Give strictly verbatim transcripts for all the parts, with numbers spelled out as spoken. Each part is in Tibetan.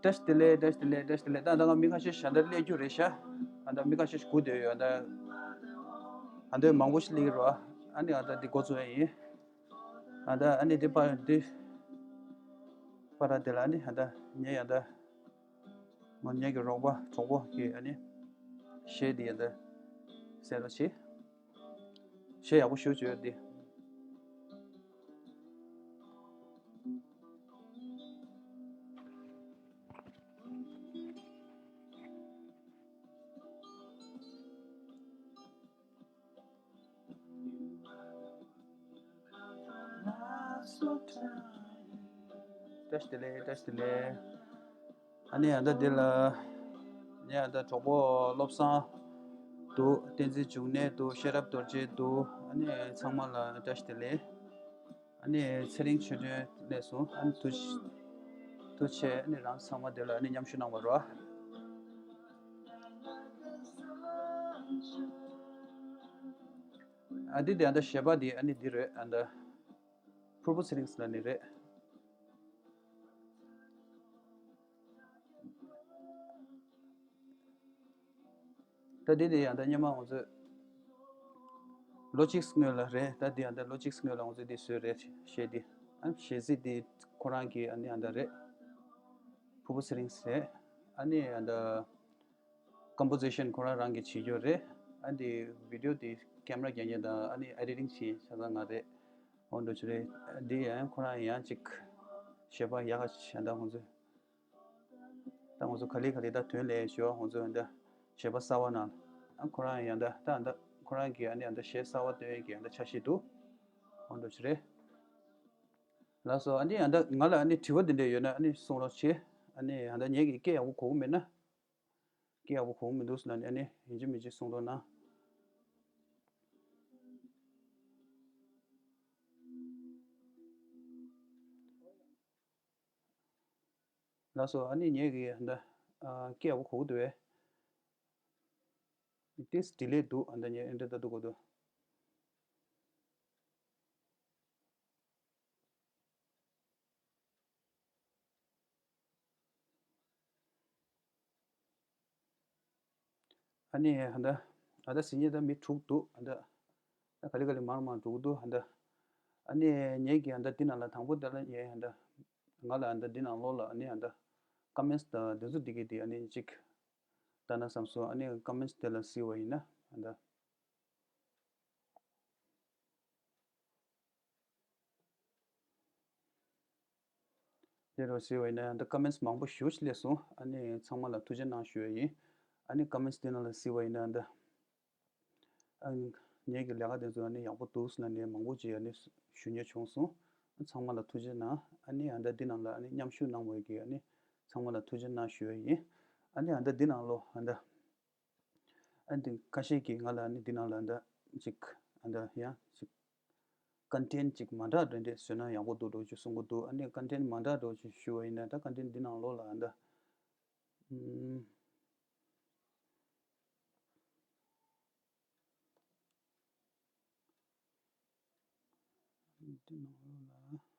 བཀྲ་ཤིས་བདེ་ལེགས། བཀྲ་ཤིས་བདེ་ལེགས། བཀྲ་ཤིས་བདེ་ལེགས། ད་ད་ང་མི་ཁ་ཤས་ཤ་འདར་སླེབས་རྒྱུ་རེད་ཤག་ཨ་ད་མི་ཁ་ཤས་སྒུག་བསྡད་ཡོད། ཨ་ད་ཨ་འདོད་མང་པོ་ཞིག་སླེབས་ཀྱི་རེད། ཨ་ནི་ཨ་ད་འདི་འགོ་བཙུགས་ཡ་ཡིན། ཨ་ད་ཨ་ནི་འདི་པར་འདི་པར་དེ་ལ་ཨ་ནི་ཨ་ད་ངའི་ཨ་ད་ང་ངེད་ཀྱི་རོགས་པ་གྲོགས་པོ་གིས་ཨ་ནི་གཞས་འདི་ཨ་ད་གསན་རོགས་བྱེད། གཞས་ཡག་པོ་ཞེ་པོ་ཅིག་ཡོད་འདི། བཀྲ་ཤིས་བདེ་ལེགས། བཀྲ་ཤིས་བདེ་ལེགས། ཨ་ནི་ཨ་ད་འདི་ལ་ངའི་ཨ་ད་གྲོགས་པོ་བློ་བཟང་འདུག་བསྟན་འཛིན་འབྱུང་གནས་འདུག་ཤེས་རབ་རྡོ་རྗེ་འདུག་ཨ་ནི་ཚང་མ་ལ་བཀྲ་ཤིས་བདེ་ལེགས། ཨ་ནི་ཚེ་རིང་ཆོས་སྒྲོན་སླེབས་སོང་། ཨ་ནི་ཐུགས་ཐུགས་རྗེ་ཆེ། ཨ་ནི་རང་ཚང་མ་འདི་ལ་ཨ་ནི་མཉམ་ཞུགས་གནང་བ་རེད། ཨ་འདི་དེ་ཨ་ད་གཞས་པ་འདི་ཨ་ནི་འདི་རེད། ཨ་ད་ཕུར་བུ་ཚེ་རིང་ཟེར་ནི་རེད། ད་འདི་དེ་ཡང་ད་སྔོན་མ་ང་ཚོས་ལོ་གཅིག་སྔོན་ལ་རེད། ད་འདི་ཡང་ད་ལོ་གཅིག་སྔོན་ལ་ང་ཚོས་འདི་བཟོས་རེད། གཞས་འདི་ཨ་གཞས་ཚིག་འདི་ཁོ་རང་གི་ཨ་ནི་ཡང་ད་རེད། ཕུར་བུ་ཚེ་རིང་རེད། ཨ་ནི་ཡང་ད་ཀམ་པོ་ཟི་ཤན་ཁོ་རང་རང་གིས་བྱེད་རྒྱུ་རེད། ཨ་འདི་བི་ཌི་ཡོ་འདི་ཀེམ་ར་རྒྱག་མཁན་དང་ཨ་ནི་ཨེ་ཌི་ཊིང་བྱེད་ས་ང་རེད། འོ་འདྲ་ཅིག་རེད། འདི་ཡང་ཁོ་རང་ཡང་ཅིག་གཞས་པ་ཡག་ག་ཅིག་ད་ང་ཚོས། ད་ང་ཚོ་ག་ལེ་ག་ལེ་ད་དོན་ལས་ཞུ་བ་ང་ཚོ་འདི་གཞས་པ་གསར་བ་ནང་ཨ་ཁོ་རང་ཡང་ད་ད་ད་ཁོ་རང་གི་ཨ་ནི་ཡང་ད་གཞས་གསར་བ་བཏོན་ཡས་ཀྱི་ཡང་ད་འཆར་གཞི་འདུག་འོ་འདྲ་ཅིག་རེད། ལགས་སོ། ཨ་ནི་ཡང་ད་ང་ལ་ཨ་ནི་དྲི་བ་འདི་འདྲ་ཡོད་ན་ཨ་ནི་གསུང་རོགས་བྱེད། ཨ་ནི་ཡང་ད་ངེད་ཀྱི་སྐད་ཡག་པོ་གོ་གི་མེད་ན། སྐད་ཡག་པོ་གོ་གི་མི་འདུག་ཟེར་ན་ནི་ཨ་ནི་ཡིན་གཅིག་མིན་གཅིག་གསུང་རོགས་གནང་། ལགས་སོ། ཨ་ནི་ངེད་ཀྱི་ཨ་ད་ཨ་སྐད་ཡག་པོ་གོ་གི་འདུག་བས། ཏིས་ཌི་ལེ་འདུག་ཨ་ད་ངས་ཨེ་འདྲ་ད་འདུག་གོ་འདུག་ཨ་ནི་ཨ་ད་ཨ་ད་སི་ཉེ་ད་མི་དྲུག་འདུག་ཨ་ད་ད་ག་ལེ་ག་ལེ་མར་མར་འགྲོ་གི་འདུག་ཨ་ད་ཨ་ནི་ངེད་ཀྱི་ཨ་ད་འདི་ནང་ལ་དང་པོ་དེ་ལ་ངས་ཨ་ད་ང་ལ་ཨ་ད་འདི་ནང་ལོགས་ལ་ཨ་ནི་ཨ་ད་ཀོ་མེན་ཊི་དང་དེ་ཚོ་འདི་གི་དེ་ཨ་ནི་གཅིག་ལྟ་ན་བསམ་སོང་། ཨ་ནི་ཀོ་མེན་ཊི་དེ་ལ་གཟིགས་པ་ཡིན་ན་ཨ་ད། དེ་རུ་ཟེར་བ་ཡིན་ན་ད་ཀོ་མེན་ཊི་མང་པོ་ཞེ་པོ་ཅིག་སླེབས་སོང་། ཨ་ནི་ཚང་མ་ལ་ཐུགས་རྗེ་གནང་ཞུ་ཡ་ཡིན། ཨ་ནི་ཀོ་མེན་ཊི་དེ་ནང་ལ་གཟིགས་པ་ཡིན་ན་ད་ཨ་ནི་ངེད་ཀྱི་ལས་ཀ་དེ་ཚོ་ཨ་ནི་ཡག་པོ་འདུག་ཟེར་ནས་མང་པོ་ཅིག་ཨ་ནི་ཞུ་མཁན་བྱུང་སོང་། ཚང་མ་ལ་ཐུགས་རྗེ་གནང་། ཨ་ནི་ཨ་ད་འདི་ནང་ལ་ཨ་ནི་མཉམ་ཞུགས་གནང་བའི་གི་ཨ་ནི་ཚང་མ་ལ་ཐུགས་རྗེ་གནང་ཞུ་ཡ་ཡིན། ཨ་ནི་ཨ་ད་འདི་ནང་ལོ་ཨ་ད། ཨ་འདི་ཁ་ཤས་ཀྱིས་ང་ལ་ཨ་ནི་འདི་ནང་ལ་ཨ་ད་ཅིག་ཨ་ད་ཡང་ཅིག་ཀོན་ཊེན་ཊི་ཅིག་མ་འདྲ་འདྲ་འདྲ་བཟོས་ན་ཡག་པོ་འདུག་འགྲོ་ཅིག་གསུང་གི་འདུག་ཨ་ནི་ཀོན་ཊེན་ཊི་མ་འདྲ་འགྲོ་ཅིག་ཞུ་བ་ཡིན་ན་ད་ཀོན་ཊེན་ཊི་འདི་ནང་ལོགས་ལ་ཨ་ད་ཨུམ། འདི་ནང་ལོགས་ལ།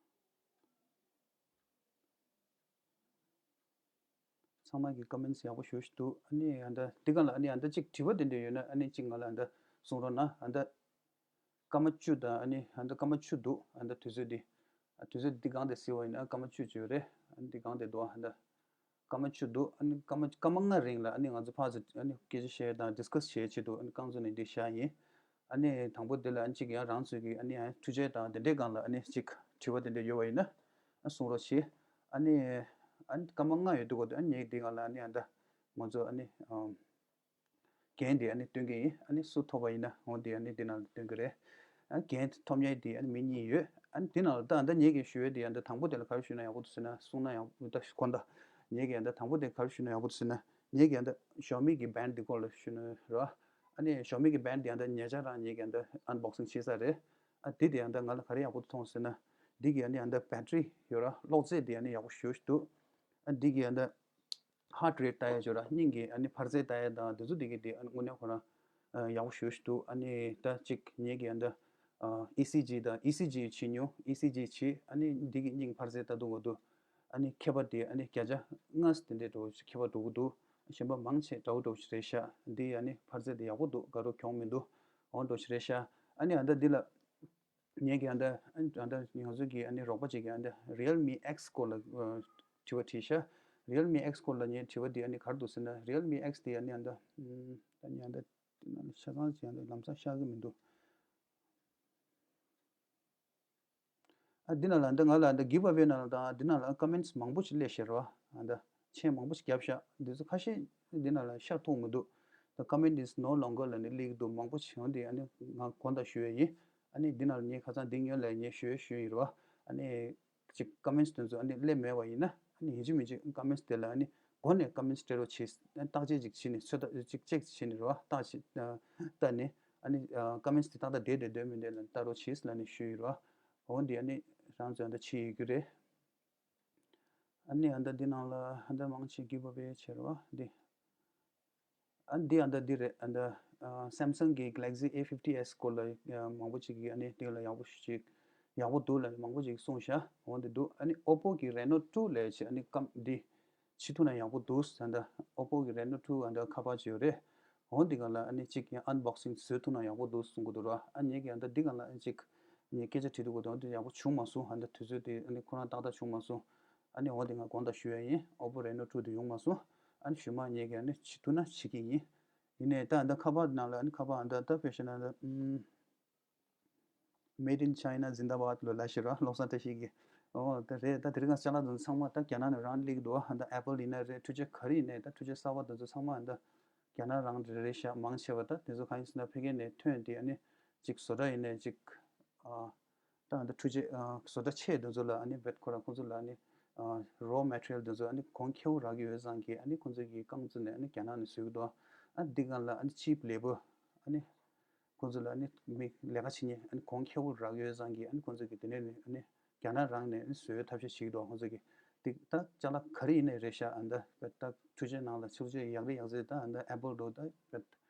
ཚང་མ་གི་ཀོ་མེན་ཊི་ཡག་པོ་ཞེ་པོ་ཞིག་འདུག་ཨ་ནི་ཨ་ད་འདི་ག་ལ་ཨ་ནི་ཨ་ད་ཅིག་དྲི་བ་དེ་འདྲ་ཡོད་ན་ཨ་ནི་ཅིག་ང་ལ་ཨ་ད་གསུང་རོགས་གནང་། ཨ་ད་སྐར་མ་བཅུ་དང་ཨ་ནི་ཨ་ད་སྐར་མ་བཅུ་འདུག་ཨ་ད་དུས་ཚོད་འདི་ཨ་དུས་ཚོད་འདི་གང་དེ་གཟིགས་པ་ཡིན་ན་སྐར་མ་བཅུ་ཅིག་ཡོད་རེད། ཨ་འདི་གང་དེ་འདུག་ཨ་ད་སྐར་མ་བཅུ་འདུག་ཨ་ནི་སྐར་མ་སྐར་མ་ལྔ་རིང་ལ་ཨ་ནི་ང་ཚོ་ཕར་ཚུར་ཨ་ནི་སྐད་ཆ་བཤད་དང་ཌི་སི་ཀ་སི་བྱེད་ཆེད་དུ་ཨ་ནི་རྐང་བཙུགས་ནས་འདི་བཞག་ཡིན། ཨ་ནི་དང་པོ་འདི་ལ་ཨ་ནི་གཅིག་ཡང་རང་ཚོའི་གི་ཨ་ནི་ཨ་འཕྲུལ་ཆས་དང་དེ་འདྲའི་སྒང་ལ་ཨ་ནི་གཅིག་དྲི་བ་དེ་འདྲ་ཡོད་པ་ཡིན་ན་ཨ་གསུང་རོགས་བྱེད། ཨ་ནི་ཨ་ནི་སྐར་མ་ལྔ་ཡོད་དུས་གོ་དུས་ཨ་ནི་ངས་འདི་སྒང་ལ་ཨ་ནི་ཨ་ད་ང་ཚོ་ཨ་ནི་ཨམ་འགན་འདི་ཨ་ནི་སྟོན་གི་ཡིན། ཨ་ནི་སུ་ཐོབ་པ་ཡིན་ན་འོ་འདི་ཨ་ནི་འདི་ནང་ལ་སྟོན་གི་རེད། ཨ་འགན་ཐོབ་མཁན་འདི་ཨ་ནི་མི་གཉིས་ཡོད། ཨ་ནི་འདི་ནང་ལ་ད་ཨ་ད་ངས་ཀྱི་ཞུ་ཡས་འདི་ཨ་ད་དང་པོ་དེ་ལ་ག་རེ་ཞུས་ན་ཡག་པོ་འདུག་ཟེར་ན་གསུང་ན་ཡག་པོ་ད་ཁོ་ད་ངས་ཀྱི་ཨ་ད་དང་པོ་དེ་ག་རེ་ཞུས་ན་ཡག་པོ་འདུག་ཟེར་ན་ངས་ཀྱི་ཨ་ད་ཞའོ་མི་གི་བེན་འདི་སྐོར་ལ་ཞུ་ན་ར། ཨ་ནི་ཞའོ་མི་གི་བེན་འདི་ཨ་ད་ཉེ་ཆར་རང་ངས་ཀྱི་ཨ་ད་ཨན་བོག་སིང་བྱས་ས་རེད། ཨ་འདི་དེ་ཨ་ད་ང་ལ་ག་རེ་ཡག་པོ་མཐོང་ཟེར་ན་འདི་གི་ཨ་ནི་ཨ་ད་བེ་ཊི་རི་ཡོད་ར་གློག་རྫས་འདི་ཨ་ནི་ཡག་པོ་ཞེ་པོ་ཞིག་འདུག་ཨ་འདི་གི་ཨ་ད་ཧཱར་ཊི་རེ་ཊི་ལྟ་ཡ་ཅིག་ཡོད་ར་སྙིང་གི་ཨ་ནི་འཕར་རྩལ་ལྟ་ཡ་དང་འདི་ཚོ་འདི་གི་འདི་ཨ་ནི་དངོས་གནས་ཁོ་རང་ ཡག་པོ་ཞེ་པོ་ཞིག་འདུག་ཨ་ནི་ད་ཅིག་ངེད་ཀྱི་ཨ་ད་ཨ་ཨི་སི་ཇི་དང་ཨི་སི་ཇི་བྱེད་མྱོང་། ཨི་སི་ཇི་བྱེད། ཨ་ནི་འདི་གི་སྙིང་འཕར་ཚད་ལྟ་འདུག་གོ་འདུག་ཨ་ནི་ཁྱད་པར་དེ་ཨ་ནི་བརྒྱ་ཆ་ལྔ་དེ་འདྲའི་འདྲ་བོ་ཞིག་ཁྱད་པར་འགྲོ་གི་འདུག་གཞན་པ་མང་ཆེ་འདྲ་བོ་འདྲ་བོ་ཞིག་རེད་ཤག་འདི་ཨ་ནི་འཕར་ཚད་དེ་ཡག་པོ་འདུག་དགའ་རབ་གྱོང་མི་འདུག་འོ་འདྲ་བོ་ཞིག་རེད་ཤག་ཨ་ནི་ཨ་ད་འདི་ལ། ངས་ཀྱི་ཨ་ད་ཨ་ད་ང་ཚོ་གི་ཨ་ནི་རོགས་པ་ཅིག་གིས་ཨ་ད་Realme X སྐོར་ལ་ཨ་དྲི་བ་དྲིས་ཤག Realme X སྐོར་ལ་ངས་དྲི་བ་འདི་ཨ་ནི་ག་རེ་འདུག་ཟེར་ན། Realme X དེ་ཨ་ནི་ཨ་ད་ཨ་ད་ནི་ཨ་ད་འདི་ནང་ལ་ཆ་ཚང་ཅིག་ཨ་ད་ལམ་སང་ཤར་གི་མི་འདུག་ཨ་འདི་ནང་ལ་ཨ་ད་ང་ལ་ཨ་ད་giveaway ནང་ལ་དང་འདི་ནང་ལ་comments མང་པོ་ཞིག་སླེབས་ཤག་རེད་བ། ཨ་ད་མཆན་མང་པོ་ཞིག་བརྒྱབ་ཤག་འདི་ཚོ་ཁ་ཤས་འདི་ནང་ལ་ཤར་ཐུབ་མི་འདུག The comment is no longer ལབ་ནས་སླེབས་ཀྱི་འདུག་མང་པོ་ཞིག་འོ་འདི་ཨ་ནི་ང་དགོངས་དག་ཞུ་ཡས་ཡིན། ཨ་ནི་འདི་ནང་ལ་ངས་ཁ་སང་འདི་སྔོན་ལ་ངས་ཞུ་ཡས་ཞུས་ཡིན་རེད་བ། ཨ་ནི་ཅིག་comments དེ་ཚོ་ཨ་ནི་སླེབས་མེད་པ་ཡིན་ན་ཨ་ནི་ཡིན་གཅིག་མིན་གཅིག་comments དེ་ལ་ཨ་ནི་འགོ་ནས་comments སྤྲད་རོགས་བྱེད། བརྟག་དཔྱད་ཅིག་བྱས་ནས་ཚོད་ལྟ་ཅིག་check བྱས་ནས་རེད་བ། བརྟག་དཔྱད་ལྟ་ནས་ཨ་ནི་comments དེ་ཏག་ཏག་བསྡད་བསྡད་འདོད་མི་འདོད་ལ་ལྟ་རོགས་བྱེད་ལབ་ནས་ཞུས་ཡིན་རེད་བ། འོ་འདི་ཨ་ནི་རང་ཚོས་ཨ་ད་བྱེད་ཡོད་རྒྱུ་རེད། ཨ་ནི་ཨ་ད་འདི་ནང་ལ་ཨ་ད་མང་ཆེ་giveaway བྱས་རེད་བ་འདི། ཨ་འདི་ཨ་ད་འདི་རེད། ཨ་ད་ཨ་Samsung གི་Galaxy A fifty S སྐོར་ལ་ཨ་མང་པོ་ཅིག་གིས་ཨ་ནི་འདི་ལ་ཡག་པོ་ཞིག་ཡག་པོ་འདུག་ལབ་ནས་མང་པོ་ཅིག་གསུངས་ཤག་འོ་འདི་འདུག་ཨ་ནི་Oppo གི་Reno two ལབ་ཡས་ཅིག་ཨ་ནི་ཀམ་འདི་བྱེད་ཐུབ་ན་ཡག་པོ་འདུག་ཨ་ད་Oppo གི་Reno two ཨ་ད་ཁ་པར་ཅིག་ཡོད་རེད། འོ་འདི་ག་ལ་ཨ་ནི་ཅིག་ཡང་unboxing བཟོས་ཐུབ་ན་ཡག་པོ་འདུག་གསུང་གི་འདུག་ར། ཨ་ངས་ཀྱི་ཨ་ད་འདི་ག་ལ་ཨ་ཅིག་ངས་སྐད་ཆ་དྲིས་འདུག་གོ། འོ་འདི་ཡག་པོ་བྱུང་མ་སོང་། ཨ་ད་དུས་ཚོད་དེ་ཨ་ནི་ཁོ་རང་ཏག་ཏག་བྱུང་མ་སོང་། ཨ་ནི་འོ་འདི་ང་དགོངས་དག་ཞུ་ཡ་ཡིན། Oppo Reno two དེ་ཡོང་མ་སོང་། ཨ་ནི་ཞུ་མ་ངས་ཀྱི་ཨ་ནི་བྱེད་ཐུབ་ན་བྱེད་ཀྱི་ཡིན། ཡིན་ནའི་ད་ཨ་ད་ཁ་པར་ནང་ལ་ཨ་ནི་ཁ་པར་ཨ་ད་ད་དཔེ་བཤད་ན་ད་ཨུམ། Made in China Zindabad ལོ་ལ་ཤི་ར་བློ་བཟང་བཀྲ་ཤིས་ཀྱི། ཨོ་ད་རེད། ད་དེ་རིང་ང་ཅ་ལག་དེ་ཚོ་ཚང་མ་ད་རྒྱ་ནག་ནས་རང་སླེབས་འདུག་ཨ་ད་Apple ཡིན་ན་རེད། འཕྲུལ་ཆས་ག་རེ་ཡིན་ནའི་ད་འཕྲུལ་ཆས་གསར་པ་དེ་ཚོ་ཚང་མ་ཨ་ད་རྒྱ་ནག་རང་རེད་ཤག་མང་ཆེ་བ་ད་དེ་ཚོ་གང་ཡིན་ཟེར་ན་ཕ་གི་ནས་ཐོན་ཏེ་ཨ་ནི་ཅིག་བཟོ་གྲྭ་ཡིན་ནའི་ཅིག་ཨ་ད་ཨ་ད་འཕྲུལ་ཆས་ཨ་བཟོ་གྲྭ་ཆེ་དེ་ཚོ་ལ་ཨ་ནི་བེད་ཁོ་རང་ཁོང་ཚོ་ལ་ཨ་ནི་ཨ་raw material དེ་ཚོ་ཨ་ནི་གོང་ཁེ་པོ་རག་གི་ཡོད་ཙང་གི་ཨ་ནི་ཁོང་ཚོ་གི་རྐང་བཙུགས་ནས་ཨ་ནི་རྒྱ་ནག་ནས་བཟོས་ཀྱི་འདུག་ཨ་འདི་གང་ལ་ཨ་ནི་cheap labour ཨ་ནི། ཁོང་ཚོ་ལ་ཨ་ནི་མི་ལས་ཀ་བྱེད་མཁན་ཨ་ནི་གོང་ཁེ་པོ་རག་ཡོད་ཙང་གི་ཨ་ནི་ཁོང་ཚོ་གི་དེ་ནས་ནི་ཨ་ནི་རྒྱ་ནག་རང་ནས་ཨ་ནི་བཟོ་ཡོད་ཐབས་ཤེས་བྱེད་ཀྱི་འདུག་ཁོང་ཚོ་གི་དེ་ད་ཅ་ལག་ག་རེ་ཡིན་ནའི་རེད་ཤག་ཨ་ད་ད་འཕྲུལ་ཆས་ནང་ལ་འཕྲུལ་ཆས་ཡག་རེད་ཡག་རེད། ད་ཨ་ད་Apple འདུག་ད་ད་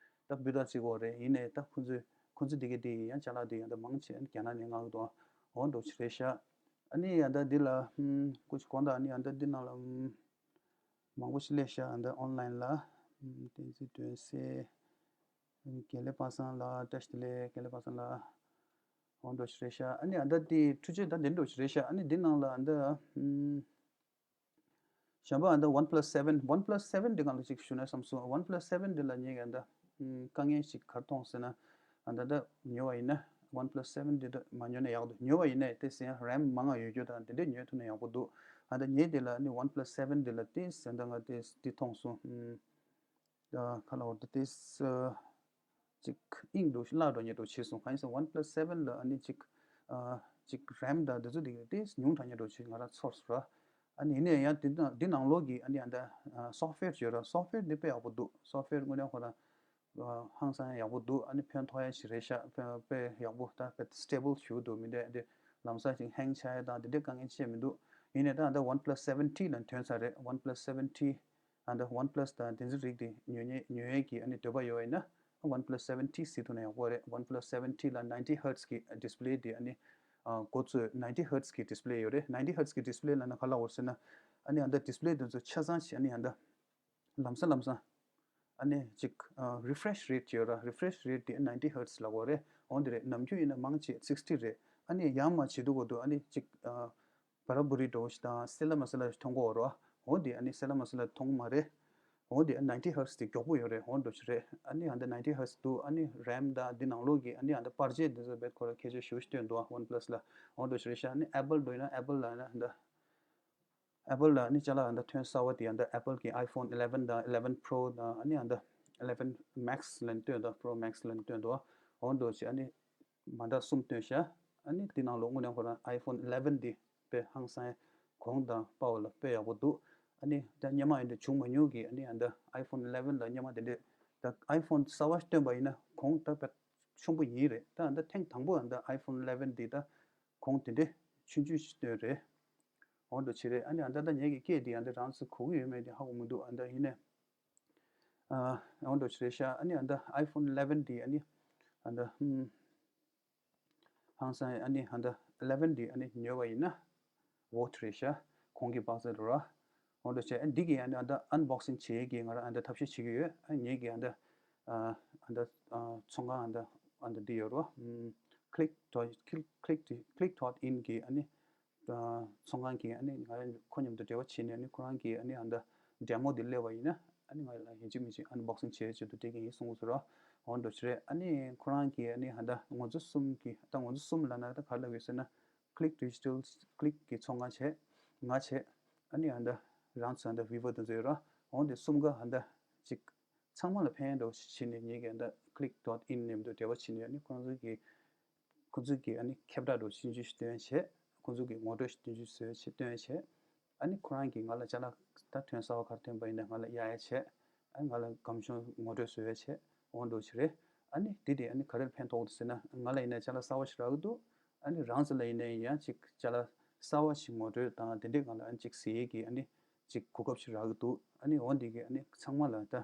སྤུས་དག་ཅིག་འོ་རེད། ཡིན་ནའི་ད་ཁོང་ཚོས་ཁོང་ཚོ་དེ་གི་དེ་ཡང་ཅ་ལག་དེ་ཡང་ད་མང་ཆེ་ཨ་ནི་རྒྱ་ནག་ནས་མངགས་ཀྱི་འདུག་འོ་འདྲ་ཅིག་རེད་ཤག་ཨ་ནི་ཨ་ད་འདི་ལ་ཧུམ་སྐུ་མཁྱེན་དགོངས་དག་ཨ་ནི་ཨ་ད་འདི་ནང་ལ་ཧུམ་མང་པོ་ཞིག་སླེབས་ཤག་ཨ་ད་online ལ་ཧུམ་བསྟན་འཛིན་དོན་གསལ། དགེ་ལེགས་པ་སངས་ལགས། བཀྲ་ཤིས་བདེ་ལེགས། དགེ་ལེགས་པ་སངས་ལགས། འོ་འདྲ་ཞིག་རེད་ཤག་ཨ་ནི་ཨ་ད་དེ་འཕྲུལ་ཆས་ད་འདི་འདྲ་ཞིག་རེད་ཤག་ཨ་ནི་འདི་ནང་ལ་ཨ་ད་ཨམ། གཞན་པ་ཨ་ད་OnePlus seven OnePlus seven འདི་སྒང་ལ་ཅིག་ཞུ་ན་བསམ་སོང་། OnePlus seven འདི་ལ་ངས་ཨ་ད་ཨམ་དཀའ་ངལ་ཞིག་ག་རེ་མཐོང་ཟེར་ན། ཨ་ད་ད་ཉོ་བ་ཡིན་ན་OnePlus seven འདི་ད་མ་ཉོ་ན་ཡག་འདུག་ཉོ་བ་ཡིན་ན་དེ་ཟེར་ཡང་RAM མང་ང་ཡོད་རྒྱུ་དང་དེ་འདྲས་ཉོ་ཐུབ་ན་ཡག་པོ་འདུག་ཨ་ད་ངས་དེ་ལ་ཨ་ནི་OnePlus seven འདི་ལ་དེ་ཟེར་ད་ང་དེ་དེ་མཐོང་སོང་། ཨམ། ཁ་ལ་འོ་ད་ཏིས་ཅིག་ཨིང་འགྲོ་བླ་འགྲོ་ཉེ་འགྲོ་བྱས་སོང་། གང་ཡིན་ཟེར་OnePlus seven ལ་ཨ་ནི་ཅིག་ཅིག་RAM དང་དེ་ཚོ་དེ་ཏིས་ཉུང་དྲགས་ཉེ་འགྲོ་བྱས་ང་རང་ཚོར་སོང་ར། ཨ་ནི་ཡིན་ནའི་ཡང་དེ་དང་དེ་ནང་ལོགས་ཀྱི་ཨ་ནི་ཨ་ད་software ཡོད་ར། software འདི་དཔེ་ཡག་པོ་འདུག software དངོས་གནས་ཁོ་རང་ཧང་སང་ཡག་པོ་འདུག་ཨ་ནི་ཕན་ཐོགས་ཡ་ཞིག་རེད་ཤག་དཔེ་དཔེ་ཡག་པོ་ད་དཔེ་stable ཞེ་པོ་འདུག་མི་འདྲ་དེ་ལམ་སང་ཅིག་hang ཆགས་ཡ་དང་དེ་འདྲའི་དཀའ་ངལ་ཅི་མི་འདུག་ཡིན་ནའི་ད་ཨ་ད་OnePlus seven T ལ་ཐོན་ཚར་རེད། OnePlus seven T ཨ་ད་OnePlus དང་དེ་ཚོའི་རིགས་དེ་ཉོ་ཉེ་ཉོ་ཡས་ཀྱི་ཨ་ནི་འདོད་པ་ཡོད་པ་ཡིན་ན་OnePlus seven T གཟིགས་ཐུབ་ན་ཡག་པོ་རེད། OnePlus seven T ལ་ninety hertz གི་display དེ་ཨ་ནི་ཨ་འགོ་ཚུགས་ninety hertz གི་display ཡོད་རེད། ninety hertz གི་display ལབ་ན་ག་ལབ་དགོས་ཟེར་ན་ཨ་ནི་ཨ་ད་display དེ་ཚོ་ཆ་ཚང་ཞིག་ཨ་ནི་ཨ་ད་ལམ་སང་ལམ་སང་ཨ་ནི་ཅིག་ཨ་refresh rate ཡོད་ར། refresh rate དེ་ninety hertz ལབ་དགོས་རེད། འོ་དེ་རེད། ནམ་རྒྱུན་ཡིན་ན་མང་ཆེ་sixty རེད། ཨ་ནི་ཡར་མར་བྱེད་དུས་སྐབས་དུ་ཨ་ནི་ཅིག་ཨ་བ་ར་བུ་རི་འདྲ་བོ་ཞིག་དང་སེ་ལ་མ་སེ་ལ་ཞིག་མཐོང་གི་ཡོད་རེད་བ། འོ་དེ་ཨ་ནི་སེ་ལ་མ་སེ་ལ་མཐོང་གི་མ་རེད། འོ་དེ་ཨ་ninety hertz དེ་མགྱོགས་པོ་ཡོད་རེད། འོ་འདྲ་ཞིག་རེད། ཨ་ནི་ཨ་ད་ninety hertz དུ་ཨ་ནི་RAM དང་འདི་ནང་ལོགས་ཀྱི་ཨ་ནི་ཨ་ད་པར་ཆས་འདི་ཚོ་རྦད་ཁོ་ར་ཁྱད་ཆོས་ཞེ་པོ་ཞིག་སྟོན་འདུག་ཨ་OnePlus ལ། འོ་འདྲ་ཞིག་རེད་ཤག་ཨ་ནི་Apple འདྲ་ཡིན་ན་Apple ལ་ཨ་ནི་ཨ་ད་Apple ལ་ཨ་ནི་ཅ་ལག་ཨ་ད་ཐོན་གསར་བ་དེ་ཨ་ད་Apple གི་iPhone eleven དང་eleven Pro དང་ཨ་ནི་ཨ་ད་eleven Max ལ་ཨ་ནི་སྟོན་འདུག Pro Max ལ་ཨ་ནི་སྟོན་འདུག་འོ་འདྲ་ཞིག་ཨ་ནི། མ་འདྲ་གསུམ་བཏོན་ཤག་ཨ་ནི་དེ་ནང་ལོགས་དངོས་གནས་ཁོ་རང་iPhone eleven འདི་དཔེ་ཧང་སང་གོང་དང་པའོ་ལ་དཔེ་ཡག་པོ་འདུག་ཨ་ནི་ད་སྔོན་མ་ཡིན་འདྲ་བྱུང་མ་མྱོང་གི་ཨ་ནི་ཨ་ད་iPhone eleven ལ་སྔོན་མ་དེ་འདྲས་ད་iPhone གསར་བ་བཏོན་པ་ཡིན་ན་གོང་ད་དཔེ་ཆེན་པོ་ཡིན་རེད། ད་ཨ་ད་ཐེངས་དང་པོ་ཨ་ད་iPhone eleven འདི་ད་གོང་དེ་འདྲས་ཆུང་ཆུང་ཞིག་བཏོན་རེད། འོ་འདྲ་བྱེད་རེད། ཨ་ནི་ཨ་ད་ད་ངེད་ཀྱི་སྐད་འདི་ཨ་ད་རང་ཚོ་གོ་གི་ཡོད་མེད་དེ་ཧ་གོ་མི་འདུག་ཨ་ད་ཡིན་ནའི། ཨ་འོ་འདྲ་ཞིག་རེད་ཤག་ཨ་ནི་ཨ་ད་ཨའི་ཕོན་ཨི་ལེ་ཝན་དེ་ཨ་ནི་ཨ་ད་ཧུམ། ཧང་སང་ཨ་ནི་ཨ་ད་ཨི་ལེ་ཝན་དེ་ཨ་ནི་ཉོས་པ་ཡིན་ན་ཝོཊ་རེད་ཤག་གོང་གི་བག་ཚ་རུ་ར། འོ་འདྲ་བྱས་ཨ་འདི་གི་ཨ་ནི་ཨ་ད་ཨན་བོག་སིང་བྱེད་ཀྱི་ང་རང་ཨ་ད་ཐབས་ཤེས་བྱེད་ཀྱི་ཡོད། ཨ་ངེད་ཀྱི་ཨ་ད་ཨ་ཨ་ད་ཨ་ཚོང་ཁང་ཨ་ད་ཨ་ད་འདི་ཡོད་རོ། click dot click click dot in གི་ཨ་ནི་ཚོང་ཁང་གིས་ཨ་ནི་ང་ཁོ་མཉམ་དུ་འབྲེལ་བ་བྱས་ནས་ཨ་ནི་ཁོ་རང་གིས་ཨ་ནི་ཨ་ད་ཌེ་མོ་འདི་སླེབས་པ་ཡིན་ན་ཨ་ནི་ང་ལ་ཡིན་གཅིག་མིན་གཅིག་ཨན་བོག་སིང་བྱེད་ཆེད་དུ་སྤྲད་ཀྱི་ཡིན་གསུངས་སོང་ར། འོ་འདྲ་ཞིག་རེད། ཨ་ནི་ཁོ་རང་གིས་ཨ་ནི་ཨ་ད་ང་ཚོ་གསུམ་གྱིས་ད་ང་ཚོ་གསུམ་ལབ་ན་ད་ག་རེ་ལབ་ཡོད་ཟེར་ན་click digital click གི་ཚོང་ཁང་བྱས། ང་བྱས། ཨ་ནི་ཨ་ད་རང་ཚོ་ཨ་ད་བི་བར་དེ་ཚོ་ཡོད་ར། འོ་འདི་གསུམ་ཀ་ཨ་ད་ཅིག་ཚང་མ་ལ་ཕན་འདྲ་བོ་ཞིག་བྱས་ནས་ངེད་ཀྱིས་ཨ་ད་click dot in མཉམ་དུ་འབྲེལ་བ་བྱས་ནས་ཨ་ནི་ཁོ་རང་ཚོ་གི་ཁོ་ཚོས་ཀྱིས་ཨ་ནི་ཁྱབ་བསྒྲགས་འདྲ་ཞིབ་འཇུག་ཞིག་སྟོན་བྱས། ཁོ་ཚོས་ཀྱིས་ངོ་སྤྲོད་ཞིབ་འཇུག་བཟོས་བྱས་སྟོན་བྱས། ཨ་ནི་ཁོ་རང་གིས་ང་ལ་ཅ་ལག་ད་ཐོན་གསར་བ་ག་རེ་ཐོན་པ་ཡིན་ན་ང་ལ་གཡར་ཡ་བྱས། ཨ་ནི་ང་ལ་སྒམ་ཆུང་ངོ་སྤྲོད་བཟོས་བྱས། འོ་འདྲ་ཞིག་རེད། ཨ་ནི་དེ་དེ་ཨ་ནི་ག་རེར་ཕན་ཐོགས་འདུག་ཟེར་ན་ང་ལ་ཡིན་ན་ཅ་ལག་གསར་བ་ཞིག་རག་གི་འདུག་ཨ་ནི་རང་ཚོ་ལ་ཡིན་ན་ཡང་ཅིག་ཅ་ལག་གསར་བ་ཞིག་ངོ་སྤྲོད་དང་དེ་འདྲས་ང་ལ་ཨ་ནི་ཅིག་ཟེར་ཡས་ཀྱི་ཨ་ནི་ཅིག་གོ་སྐབས་ཤིག་རག་གི་འདུག་ཨ་ནི་འོ་འདི་གི་ཨ་ནི་ཚང་མ་ལ་ད།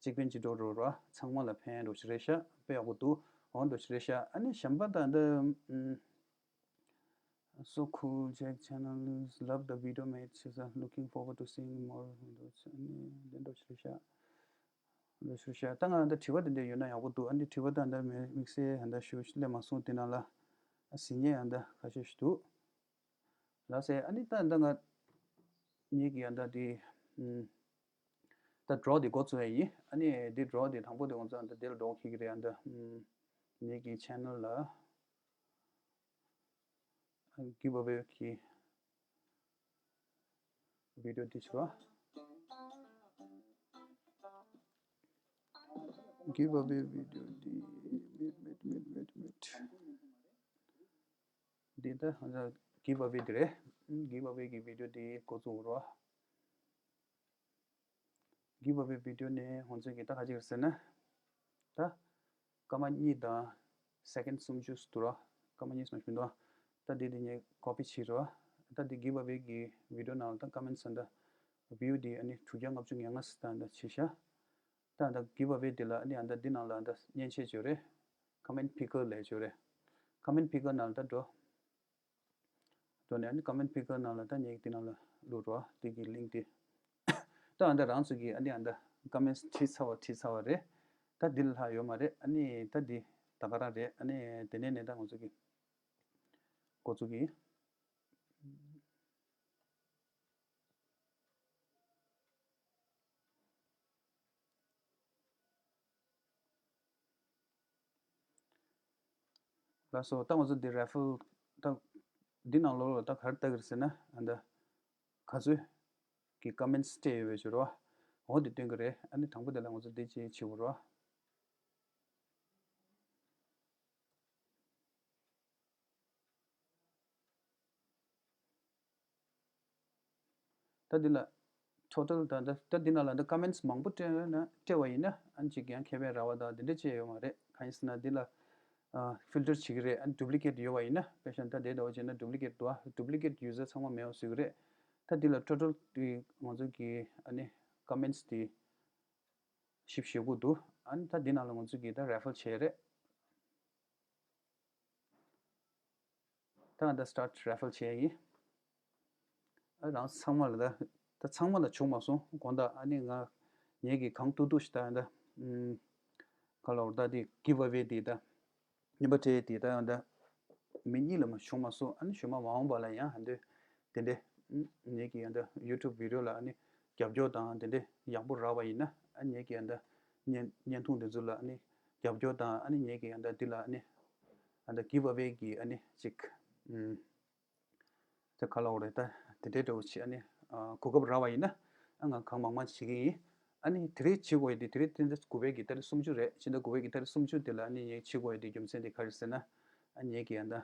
གཅིག་ཕན་གཅིག་གྲོགས་རོགས་ར་ཚང་མ་ལ་ཕན་འདྲ་བོ་ཞིག་རེད་ཤག་དཔེ་ཡག་པོ་འདུག་འོ་འདྲ་བོ་ཞིག་རེད་ཤག་ཨ་ནི་གཞན་པ་ད་འདི་ཨུམ། So cool, Jack channel, love the video, mate. She's uh, looking forward to seeing more videos. ཨ་ནི་འདི་འདྲ་བོ་ཞིག་རེད་ཤག་འདྲ་བོ་ཞིག་རེད་ཤག་ད་ང་འདི་དྲི་བ་དེ་འདྲ་ཡོད་ན་ཡག་པོ་འདུག་ཨ་ནི་དྲི་བ་ད་འདི་དམིགས་བསལ་ད་ཞུ་སླེབས་མ་སོང་། དེ་ནང་ལ་ཨ་ཟིན་ཉེ་ཨ་འདི་ཁ་ཤས་ཤིག་འདུག་ལགས་སེ། ཨ་ནི་ད་ད་ང་ངེད་ཀྱི་ཨ་ད་དེ་ཨུམ། ད་ཌོ་རོ་དེ་འགོ་བཙུགས་ཡ་ཡིན། ཨ་ནི་དེ་ཌོ་རོ་དེ་དང་པོ་དེ་ང་ཚོ་ཨ་ད་དེ་ལ་འགྲོ་འཁྱེར་གྱི་རེད། ཨ་ད་ངེད་ཀྱི་ཆེ་ནལ་ལ་གིབ་ཨ་ཝེ་གི་བི་ཌིའོ་དེ་བྱོས། གིབ་ཨ་ཝེ་བི་ཌིའོ་དེ་མེད་མེད་མེད་མེད་མེད། འདི་ད་གིབ་ཨ་ཝེ་དེ་རེད། གིབ་ཨ་ཝེ་གི་བི་ཌིའོ་དེ་འགོ་བཙུགས་རོགས། གིབ་ཨ་ཝེ་བི་ཌིའོ་ནས་ང་ཚོས་ཀྱི་ད་ག་ཅིག་རེད་ཟེར་ན། ད་སྐར་མ་གཉིས་དང་སེ་ཀེན་སུམ་ཅུ་ཙམ་འདུག་ར། སྐར་མ་གཉིས་ཙམ་ཞིག་མི་འདུག་ད་འདི་འདི་ངས་ཀོ་པི་བྱས་རོགས། ད་འདི་གིབ་ཨ་ཝེ་གི་བི་ཌིའོ་ནང་ལ་ད་ཀོ་མེན་ཊི་ཟེར་ད་བིའུ་འདི་ཨ་ནི་དྲུག་བརྒྱ་ལྔ་བཅུ་ང་ལྔ་ཟེར་ད་འདི་བྱས་ཤག་ད་ད་གིབ་ཨ་ཝེ་འདི་ལ་ཨ་ནི་ཨ་ད་འདི་ནང་ལ་ད་མཉེན་ཆས་བྱོས་རེད། ཀོ་མེན་ཊི་པི་ཀར་ལབ་བྱོས་རེད། ཀོ་མེན་ཊི་པི་ཀར་ནང་ལ་ད་འགྲོ། འགྲོ་ནས་ཨ་ནི་ཀོ་མེན་ཊི་པི་ཀར་ནང་ལ་ད་ངས་འདི་ནང་ལ་བླུགས་རོགས། འདི་གི་ལིང་ཀི་འདི། ད་ཨ་ད་རང་ཚོ་གིས་ཨ་ནི་ཨ་ད་ཀོ་མེན་ཊི་བྲིས་ཚར་བ་བྲིས་ཚར་བ་རེད། ད་འདི་ལ་ལྷག་ཡོད་མ་རེད། ཨ་ནི་ད་འདི་ད་ག་རང་རེད། ཨ་ནི་དེ་ནས་ནས་ད་ང་ཚོ་གི་འགོ་བཙུགས་གི། ལགས་སོ། ད་ང་ཚོ་འདི་རེ་ཕལ་ད་འདི་ནང་ལོགས་ལ་ད་ག་རེ་ལྟ་གི་རེད་ཟེར་ན་ཨ་ད་ག་ཚོད་ཀྱི་ཀོ་མེན་ཊི་སྤྲད་ཡོད་པའི་ཕྱིར་རོ། འོ་འདི་སྟོན་གི་རེད། ཨ་ནི་དང་པོ་དེ་ལ་ང་ཚོ་འདི་ཅིག་བྱེད་དགོས་རོ། ད་འདི་ལ་ཊོ་ཊལ་ད་ད་ད་འདི་ནང་ལ་འདི་ཀོ་མེན་ཊི་མང་པོ་སྤྲད་ན་སྤྲད་པ་ཡིན་ན་ཨ་ནི་ཅིག་ཡང་ཁེ་ཕན་རག་པ་དང་དེ་འདྲ་ཅིག་ཡོད་མ་རེད། གང་ཡིན་ཟེར་ན་འདི་ལ་ཨ་ཕིལ་ཊར་བྱེད་ཀྱི་རེད། ཨ་ནི་ཌུབ་ལི་ཀེ་ཊི་ཡོད་པ་ཡིན་ན་དཔེ་བཞག་ན་ད་དེ་འདྲ་བ་བྱས་ན་ཌུབ་ལི་ཀེ་ཊི་འདུག་ཨ་ཌུབ་ལི་ཀེ་ཊི་ཡུ་ཛར་ཚང་མ་མེད་པ་བཟོ་གི་རེད། ད་འདི་ལ་ཊོ་ཊལ་དེ་ང་ཚོ་གི་ཨ་ནི་ཀོ་མེན་ཊི་དེ་བཞི་བཅུ་ཞེ་དགུ་འདུག་ཨ་ནི་ད་འདི་ནང་ལ་ང་ཚོ་གིས་ད་རེ་ཕལ་བྱས་རེད། ད་ང་ད་སི་ཊར་ཊི་རེ་ཕལ་བྱས་ཡིན། ཨ་རང་ཚང་མ་ལ་ད་ད་ཚང་མ་ལ་བྱུང་མ་སོང་། དགོང་དག་ཨ་ནི་ང་ངེད་ཀྱིས་གང་ཐུབ་ཐུབ་ཞིག་ད་ད་ཨུམ་ག་ལ་འོར་ད་དེ་གིབ་ཨ་ཝེ་དེ་ད་རྔན་པ་སྤྲད་དེ་ད་ཡང་ད་མི་གཉིས་ལ་མ་བྱུང་མ་སོང་། ཨ་ནི་གཞུག་མ་མ་འོངས་པ་ལ་ཡང་ཧ་འདོད་དེ་འདྲས་ངེད་ཀྱི་ཡང་ད་ཡུ་ཊུབ་བི་ཌིའོ་ལ་ཨ་ནི་རྒྱབ་སྐྱོར་དང་དེ་འདྲས་ཡག་པོ་རག་པ་ཡིན་ན་ཨ་ངེད་ཀྱི་ཡང་ད་བརྙན་བརྙན་ཐུང་དེ་ཚོ་ལ་ཨ་ནི་རྒྱབ་སྐྱོར་དང་ཨ་ནི་ངེད་ཀྱི་ཡང་ད་འདི་ལ་ཨ་ནི་ཨ་ད་གིབ་ཨ་ཝེ་གི་ཨ་ནི་ཅིག་ཨུམ། ད་ག་ལ་འོ་རེད། ད་དེ་འདྲའི་འདྲ་བོ་ཆེ་ཨ་ནི་ཨ་གོ་སྐབས་རག་པ་ཡིན་ན་ཨ་ང་གང་མང་མང་བྱེད་ཀྱི་ཡིན། ཨ་ནི་དེ་རིང་བྱེད་དགོས་ཡ་དེ་དེ་རིང་སྤྱི་ཟླ་དགུ་པའི་གི་ཏ་རིག་སུམ་ཅུ་རེད། སྤྱི་ཟླ་དགུ་པའི་གི་ཏ་རིག་སུམ་ཅུ་དེ་ལ་ཨ་ནི་ངས་བྱེད་དགོས་ཡ་དེ་རྒྱུ་མཚན་དེ་ག་རེ་ཟེར་ན་ཨ་ནི་ངེད་ཀྱི་ཨ་ད་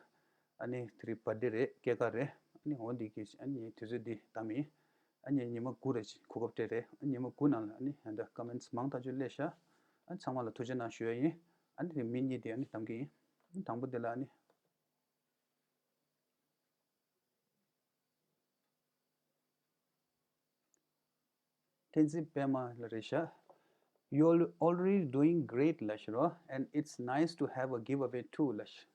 ཨ་ནི་དེ་རིང་བར་ཐ་ཌེ་རེད། སྐྱེས་སྐར་རེད། ཨ་ནི་འོ་འདི་གི་ཨ་ནི་དུས་ཚོད་འདི་བདམས་ཡིན། ཨ་ནི་ཉི་མ་དགུ་རེ་གོ་སྐབས་སྤྲད་རེད། ཨ་ཉི་མ་དགུ་ནང་ལ་ཨ་ནི་ཨ་ད་ཀོ་མེན་ཊི་མང་ཐག་ཆོད་སླེབས་ཤག་ཨ་ཚང་མ་ལ་ཐུགས་རྗེ་གནང་ཞུ་ཡ་ཡིན། ཨ་ནི་དེ་མི་གཉིས་དེ་ཨ་ནི་བདམས་ཀྱི་ཡིན། དང་པོ་དེ་ལ་ཨ་ནི། བསྟན་འཛིན་པད་མ་ལགས་རེད་ཤག You're already doing great ལབ་ཤི་རོ། And it's nice to have a giveaway too ལབ་ཤི།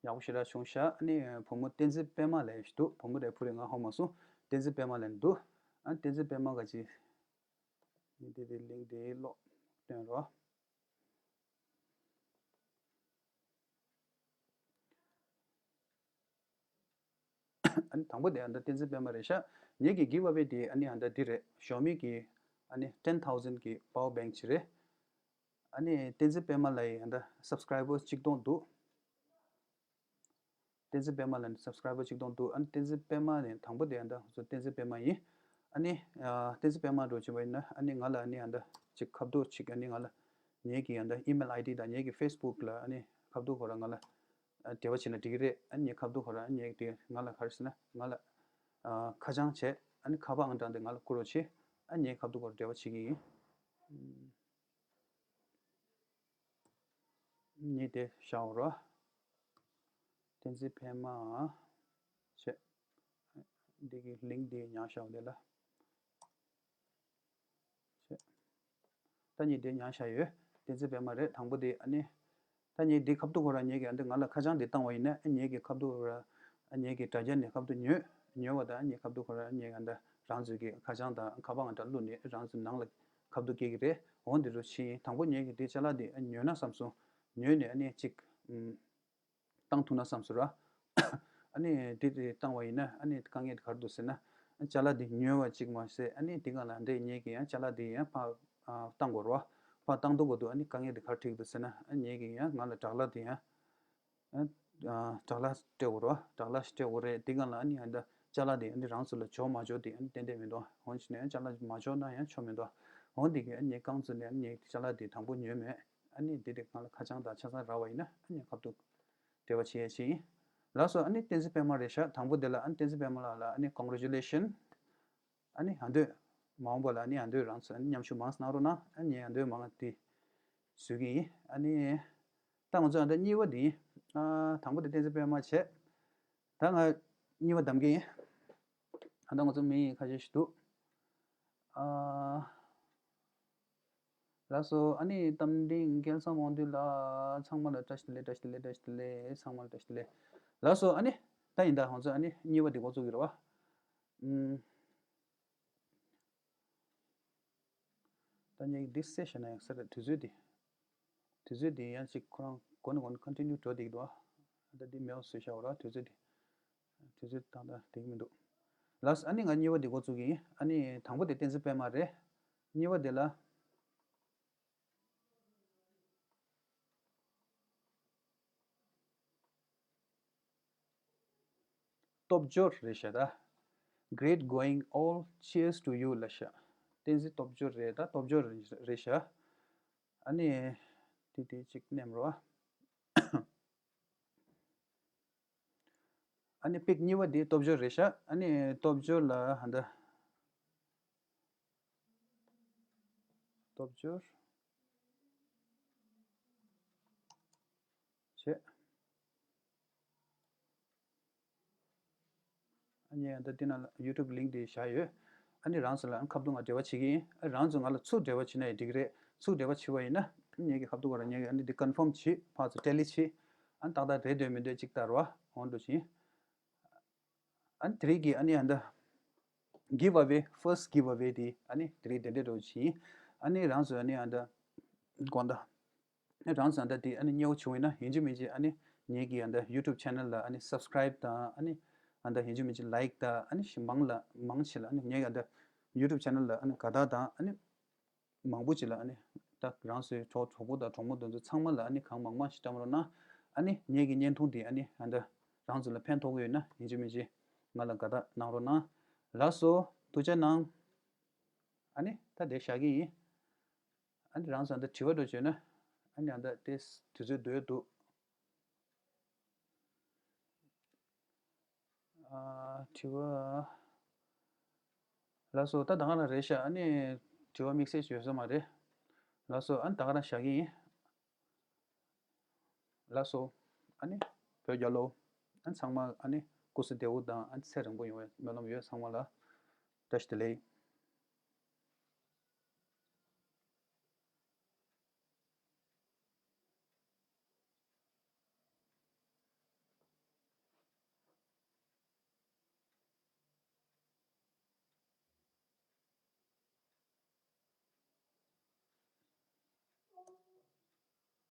ཡག་པོ་ཞེ་དྲག་བྱུང་ཤག་ཨ་ནི་བུ་མོ་བསྟན་འཛིན་པད་མ་ལབ་ཤི་འདུག་བུ་མོ་རེད་བུ་རེད་ང་ཧ་མ་སོང་། བསྟན་འཛིན་པད་མ་ལབ་འདུག་ཨ་བསྟན་འཛིན་པད་མ་ག་ཅི། ནི་དེ་དེ་ལིང་དེ་ཀློག་སྟོན་རོགས། ཨ་ནི་དང་པོ་དེ་ཨ་ནི་བསྟན་འཛིན་པད་མ་རེད་ཤག་ངེད་ཀྱི་giveaway དེ་ཨ་ནི་ཨ་ནི་འདི་རེད། Xiaomi གི་ཨ་ནི་ten thousand གི་power bank ཅིག་རེད། ཨ་ནི་བསྟན་འཛིན་པད་མ་ལ་ཡི་ཨ་ནི་subscriber གཅིག་སྟོང་འདུག་བསྟན་འཛིན་པད་མ་ལ་ནི་subscriber གཅིག་སྟོང་འདུག་ཨ་ནི་བསྟན་འཛིན་པད་མ་ནི་དང་པོ་དེ་ཨ་ནི་བསྟན་འཛིན་པད་མ་ཡིན། ཨ་ནི་ཨ་བསྟན་འཛིན་པད་མ་འགྲོ་བྱུང་བ་ཡིན་ན་ཨ་ནི་ང་ལ་ཨ་ནི་ཨ་ནི་ཅིག་ཁ་བསྡུར་ཅིག་ཨ་ནི་ང་ལ་ངེད་ཀྱི་ཨ་ནི་email ID དང་ངེད་ཀྱི་Facebook ལ་ཨ་ནི་ཁ་བསྡུར་ཁོ་ར་ང་ལ་འབྲེལ་བ་བྱེད་ན་འགྲིག་གི་རེད། ཨ་ནི་ངའི་ཁ་བསྡུར་ཁོ་ར་ཨ་ནི་ངེད་ཀྱི་ང་ལ་ག་རེ་ཟེར་ན་ང་ལ་ཨ་ཁ་བྱང་བྱས་ཨ་ནི་ཁ་པར་ཨང་གྲངས་དེ་ང་ལ་བསྐུར་རོགས་བྱེད། ཨ་ནི་ངའི་ཁ་བསྡུར་ཁོ་ར་འབྲེལ་བ་བྱེད་ཀྱི་ཡིན། ནི་དེ་བཞག་རོགས། བསྟན་འཛིན་པད་མ། བྱས། འདི་གི་ལིང་དེ་ཉར་བཞག་དེ་ལ། བྱས། ད་ནི་དེ་ཉར་བཞག་ཡོད། བསྟན་འཛིན་པད་མ་རེད་དང་པོ་དེ་ཨ་ནི། ད་ནི་འདི་ཁ་བསྡུར་ཁོ་ར་ངེད་ཀྱི་ཨ་འདི་ང་ལ་ཁ་བྱང་འདི་བཏང་བ་ཡིན་ན་ཨ་ངེད་ཀྱི་ཁ་བསྡུར་ཁོ་ར། ཨ་ངེད་ཀྱི་དྲ་རྒྱ་ནས་ཁ་བསྡུར་ཉོས། ཉོས་པ་དང་ཨ་ངེད་ཁ་བསྡུར་ཁོ་ར་ཨ་ངེད་ཀྱི་ཨ་འདི་རང་ཚོའི་གི་ཁ་བྱང་དང་ཁ་པར་ཨང་གྲངས་བླུགས་ནས་རང་ཚོའི་ནང་ལ་ཁ་བསྡུར་སྐྱེལ་གྱི་རེད། འོ་འདི་རུ་ཕྱིན་དང་པོ་ངེད་ཀྱི་འདི་ཅ་ལག་འདི་ཨ་ཉོས་ན་བསམ་སོང་། ཉོས་ནས་ཨ་ནི་གཅིག་ཨུམ། བཏང་ཐུབ་ན་བསམ་སོང་ར། ཨ་ནི་དེ་དེ་བཏང་བ་ཡིན་ན་ཨ་ནི་དཀའ་ངལ་དེ་ག་རེ་འདུག་ཟེར་ན། ཅ་ལག་དེ་ཉོས་པ་གཅིག་མ་ཟད་ཨ་ནི་དེ་ག་ལ་འདི་ངེད་ཀྱི་ཡང་ཅ་ལག་དེ་ཡང་ཕར་ཨ་བཏང་དགོས་ར། ཕར་བཏང་དུ་གོ་འདུག་ཨ་ནི་དཀའ་ངལ་དེ་ག་རེ་འཕྲད་ཀྱི་འདུག་ཟེར་ན་ཨ་ངེད་ཀྱི་ཡང་ང་ལ་དྲག་ལག་དེ་ཡང་ཨ་དྲག་ལག་སྤྲད་དགོས་ར། དྲག་ལག་སྤྲད་དགོས་རེད། དེ་ག་ལ་ཨ་ནི་ཡང་འདི་ཅ་ལག་དེ་ཨ་ནི་རང་ཚོ་ལ་འབྱོར་མ་འབྱོར་དེ་ཨ་ནི་ཏན་ཏན་མི་འདུག་འོན་ཀྱང་ནས་ཅ་ལག་མ་འབྱོར་ན་ཡང་ཆོ་མི་འདུག་འོན་དེ་གི་ཨ་ནི་རྐང་བཙུགས་ནས་ཨ་ནི་ཅ་ལག་དེ་དང་པོ་ཉོས་མེད། ཨ་ནི་དེ་དེ་གང་ལ་ཁ་བྱང་དང་ཆ་ཚང་རག་པ་ཡིན་ན་ཨ་ནི་ཁ་ཐུག་འབྲེལ་བ་བྱེད་ཡ་ཅིག་ཡིན། ལགས་སོ། ཨ་ནི་བསྟན་འཛིན་པད་མ་རེད་ཤག་དང་པོ་དེ་ལ་ཨ་ནི་བསྟན་འཛིན་པད་མ་ལགས་ལ་ཨ་ནི་congratulation། ཨ་ནི་ཨ་འདོད་མ་འོངས་པ་ལ་ཨ་ནི་ཨ་འདོད་རང་ཚོ་ཨ་ནི་མཉམ་ཞུགས་མང་ཙམ་གནང་རོགས་གནང་། ཨ་ནི་ཨ་འདོད་མང་དེ་བཟོ་གི་ཡིན། ཨ་ནི་ད་ང་ཚོ་ཨ་འདོད་གཉིས་པ་དེ་ཡིན། ཨ་དང་པོ་དེ་བསྟན་འཛིན་པད་མ་བྱས། ད་ང་གཉིས་པ་གདམ་གི་ཡིན། ཨ་ད་ང་ཚོ་མི་ཁ་ཤས་ཤིག་འདུག་ཨ། ལགས་སོ། ཨ་ནི་རྟ་མགྲིན་སྐལ་བཟང་དབང་འདུས་ལགས་ཚང་མ་ལ་བཀྲ་ཤིས་བདེ་ལེགས། བཀྲ་ཤིས་བདེ་ལེགས། བཀྲ་ཤིས་བདེ་ལེགས། ཚང་མ་ལ་བཀྲ་ཤིས་བདེ་ལེགས། ལགས་སོ། ཨ་ནི་ད་ཡིན་ད་ང་ཚོ་ཨ་ནི་གཉིས་པ་འདི་འགོ་བཙུགས་ཀྱི་རེད་བ། ཨུམ། ད་ངས་འདི་གསལ་བཤད་ན་ཡང་གསལ་རེད། དུས་ཚོད་འདི། དུས་ཚོད་འདི་ཡང་ཅིག་ཁོ་རང་འགོ་ནས་འགོ་ནས་continue འགྲོ་བསྡད་ཀྱི་འདུག་ཨ་ད་འདི་མེད་པ་བཟོས་བཞག་པ་ར། དུས་ཚོད་འདི། དུས་ཚོད་ད་ལྟ་བསྡད་ཀྱི་མི་འདུག་ལགས་སོ། ཨ་ནི་ང་གཉིས་པ་འདི་འགོ་བཙུགས་ཀྱི་ཡིན། ཨ་ནི་དང་པོ་དེ་བསྟན་འཛིན་པད་མ་རེད། གཉིས་པ་དེ་ལ། སྟོབས་འབྱོར་རེད་ཤག་ད། Great going all, cheers to you ལབ་ཤག་བསྟན་འཛིན་སྟོབས་འབྱོར་རེད་ད། སྟོབས་འབྱོར་རེད་ཤག་ཨ་ནི། དེ་དེ་གཅིག་ནེམ་རོ། ཨ་ནི་པིག་གཉིས་པ་དེ་སྟོབས་འབྱོར་རེད་ཤག་ཨ་ནི་སྟོབས་འབྱོར་ལ་ཧ་འདྲ། སྟོབས་འབྱོར། བྱས། ཨ་ནི་ད་འདི་ནང་ལ་YouTube link དེ་བཞག་ཡོད། ཨ་ནི་རང་ཚོ་ལ་ཁ་ཐུག་ང་འབྲེལ་བ་བྱེད་ཀྱི་ཡིན། ཨ་རང་ཚོ་ང་ལ་ཚུར་འབྲེལ་བ་བྱེད་ན་ཡང་འགྲིག་གི་རེད། ཚུར་འབྲེལ་བ་བྱེད་པ་ཡིན་ན་ངེད་ཀྱི་ཁ་ཐུག་ག་ར་ངེད་ཀྱི་ཨ་ནི་འདི་confirm བྱེད། ཕར་ཚུར་tally བྱེད། ཨ་ནི་ཏག་ཏག་རེད་འདོད་མི་འདོད་ཅིག་ལྟ་རོགས། འོང་འགྲོ་བྱེད། ཨ་ནི་དེ་རིང་གི་ཨ་ནི་ཨ་ད། giveaway, first giveaway དེ་ཨ་ནི་དེ་རིང་དེ་འདྲས་འགྲོ་བྱེད་ཡིན། ཨ་ནི་རང་ཚོ་ཨ་ནི་ཨ་ད། དགོངས་དག་ཨ་རང་ཚོ་ཨ་ད་དེ་ཨ་ནི་མཉེས་པོ་བྱུང་བ་ཡིན་ན་ཡིན་གཅིག་མིན་གཅིག་ཨ་ནི་ངེད་ཀྱི་ཨ་ད་YouTube channel ལ་ཨ་ནི་subscribe དང་ཨ་ནི་ཨ་ད་ཡིན་གཅིག་མིན་གཅིག་like དང་ཨ་ནི་ཞིག་མང་ལ་མང་ཆེ་ལ་ཨ་ནི་ངེད་ཀྱི་ཨ་ད་YouTube channel ལ་ཨ་ནི་དགའ་རྟགས་དང་ཨ་ནི་མང་པོ་ཅིག་ལ་ཨ་ནི་ད་རང་ཚོའི་གྲོགས་གྲོགས་པོ་དང་གྲོགས་མོ་དེ་ཚོ་ཚང་མ་ལ་ཨ་ནི་གང་མང་མང་ཞིག་བཀྲམ་རོགས་གནང་། ཨ་ནི་ངེད་ཀྱི་བརྙན་ཐུང་དེ་ཨ་ནི་ཨ་ད་རང་ཚོ་ལ་ཕན་ཐོགས་ཀྱི་ཡོད་ན་ཡིན་གཅིག་མིན་གཅིག་ང་ལ་དགའ་རྟགས་གནང་རོགས་གནང་། ལགས་སོ། ཐུགས་རྗེ་གནང་། ཨ་ནི་ད་དེ་བཞག་གི་ཡིན། ཨ་ནི་རང་ཚོ་ཨ་ད་དྲི་བ་འདྲ་བྱོས་ན་ཨ་ནི་ཨ་ད་དེ་དུས་ཚོད་སྡོད་འདུག་ཨ་དྲི་བ། ལགས་སོ། ད་ད་ག་རང་རེད་ཤག་ཨ་ནི་དྲི་བ་དམིགས་བསལ་ཡོད་ས་མ་རེད། ལགས་སོ། ཨ་ནི་ད་ག་རང་བཞག་གི་ཡིན། ལགས་སོ། ཨ་ནི་བོད་རྒྱལ་ལོ། ཨ་ནི་ཚང་མ་ཨ་ནི་སྐུ་གཟུགས་བདེ་པོ་དང་ཨ་ནི་ཚེ་རིང་པོ་ཡོང་བའི་སྨོན་ལམ་ཡོད་ཚང་མ་ལ། བཀྲ་ཤིས་བདེ་ལེགས།